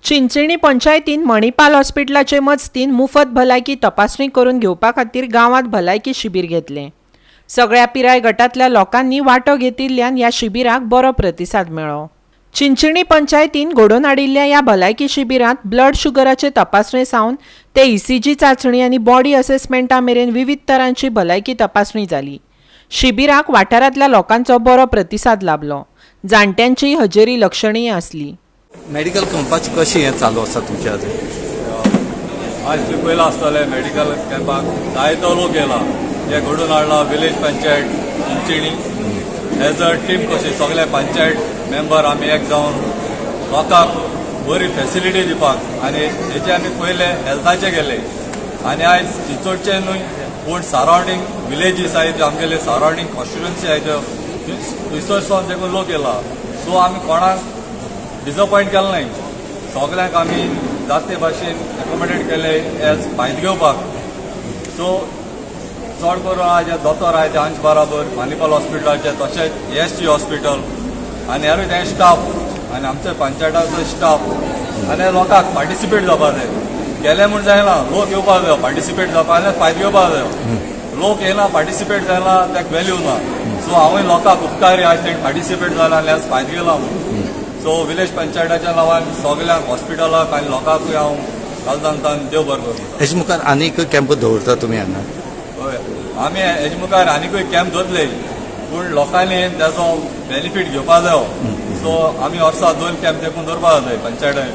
चिंचणी पंचायतीन मणिपाल हॉस्पिटलाचे मजतीन मुफत भलायकी तपासणी करून घेवपा खातीर गांवांत भलायकी शिबीर घेतलें. सगळ्या पिराय गटांतल्या लोकांनी वांटो घेतिल्ल्यान ह्या शिबिराक बरो प्रतिसाद मेळ्ळो. चिंचणी पंचायतीन घडोवन हाडिल्ल्या ह्या भलायकी शिबिरांत ब्लड शुगराचे तपासणे सावन ते ईसीजी चांचणी आनी बॉडी असेसमेंटा मेरेन विवीध तरांची भलायकी तपासणी जाली. शिबिराक वाठारांतल्या लोकांचो बरो प्रतिसाद लाबलो. जाणट्यांची हजेरी लक्षणीय आसली. मेडिकल कॅम्पाचें कशें हें चालू आसा तुमचें आतां? आज तुवें पयलां आसतलें, मेडिकल कॅम्पाक जायतो लोक येयला. हे घडोवन हाडला village panchayat Chinchinim as a team कशी. सगळे पंचायत मेंबर आमी एक जावन लोकांक बरी फेसिलिटी दिवपाक आनी हेचे आमी पयले हेल्थाचे गेले आनी आयज चिंचोडचे न्हय पूण सरावंडींग विलेजीस आहाय त्यो, आमगेले सरावंडींग कॉन्स्टिट्युन्सी आहाय त्यो, थंयसर सावन देखून लोक येयला. सो आमी कोणाक डिसअपॉयंट केलें नाय. सगल्यांक आमी जाते भाशेन एकोमोडेट केले एज फायदो घेवपाक. सो चड करून आज हे दोतोर आहाय ते आमचे बराबर मानिपाल हॉस्पिटलाचे, तशेंच एस जी हॉस्पिटल आनी हेरूय ते स्टाफ आनी आमचे पंचायताचो स्टाफ आनी लोकांक पार्टिसिपेट जावपा जाय. केलें म्हूण जायना, लोक येवपा जायो, पार्टिसिपेट जावपा आनी फायदो घेवपा जायो. लोक येयना, पार्टिसिपेट जायना, ताका वेल्यू ना. सो हांवूय लोकांक उपकारी, आज तेणी पार्टिसिपेट जाला आनी आज फायदो घेला म्हूण. सो विलेज पंचायताच्या नांवान सगल्यांक, हॉस्पिटलाक आनी लोकांकूय हांव कालदांतान देव बरो करूं. हेजे मुखार आनीक कॅम्प दवरता तुमी हांगा? हय, आमी हेजे मुखार आनिकूय कॅम्प दवरले, पूण लोकांनी ताजो बेनिफीट घेवपा जायो. सो आमी वर्सा दोन कॅम्प देखून दवरपा जाय पंचायतान.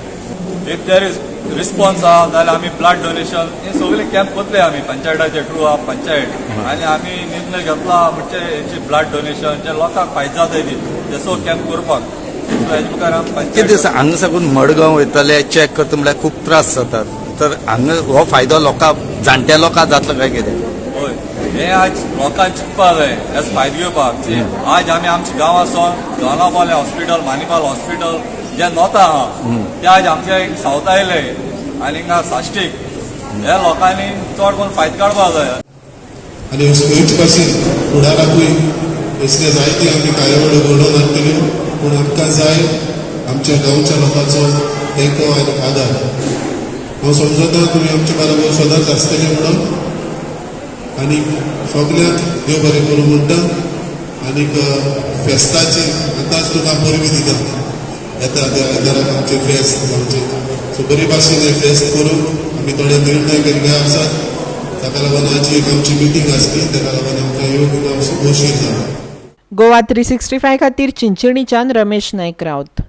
If there is response आहा जाल्यार आमी ब्लड डोनेशन हे सगळे कॅम्प करतले आमी पंचायताचे थ्रू आहा पंचायत. आनी आमी निर्णय घेतला म्हणजे हेची ब्लड डोनेशन जे लोकांक फायदो जाता ती तेसो कॅम्प करपाक. सो हेजे मुखार आमी कितें पंचायत दिसा हांगा साकून मडगांव वयतले, चॅक करता म्हळ्यार खूब त्रास जातात, तर हांगा हो फायदो लोकांक, जाणट्या लोकांक जातलो काय कितें? हय, हे आज लोकांक चिंतपा जाय हेच फायदो घेवपाक. आज आमी आमच्या गांवां सावन दोनापावले हॉस्पिटल, मानिपाल हॉस्पिटल जे नोता आहा ते आज आमच्या एक सावथ आयले आनी हिंगा साश्टीक हे लोकांनी चड करून फायदो काडपा जाय. आनी हेच भाशेन फुडाराकूय असले जायते आमी कार्यावळी घडोवन हाडटल्यो, पूण आमकां जाय आमच्या गांवच्या लोकांचो तेंको आनी आदार. हांव समजता, तुमी आमच्या बरोबर सदांच आसतले म्हणून. आनी सगल्यांक देव बरें करूं म्हणटा आनीक फेस्ताची आतांच तुका परबीं दिता. येता त्या आदाराक आमचें फेस्त जावचें. सो बरे भाशेन हें फेस्त करूंक आमी थोडे निर्णय केल्ले आसात. ताका लागून आजची एक आमची मिटींग आसली, ताका लागून आमकां येवंक उशीर जालो. गोवा 365 खातीर चिंचणीच्यान रमेश नायक राऊत.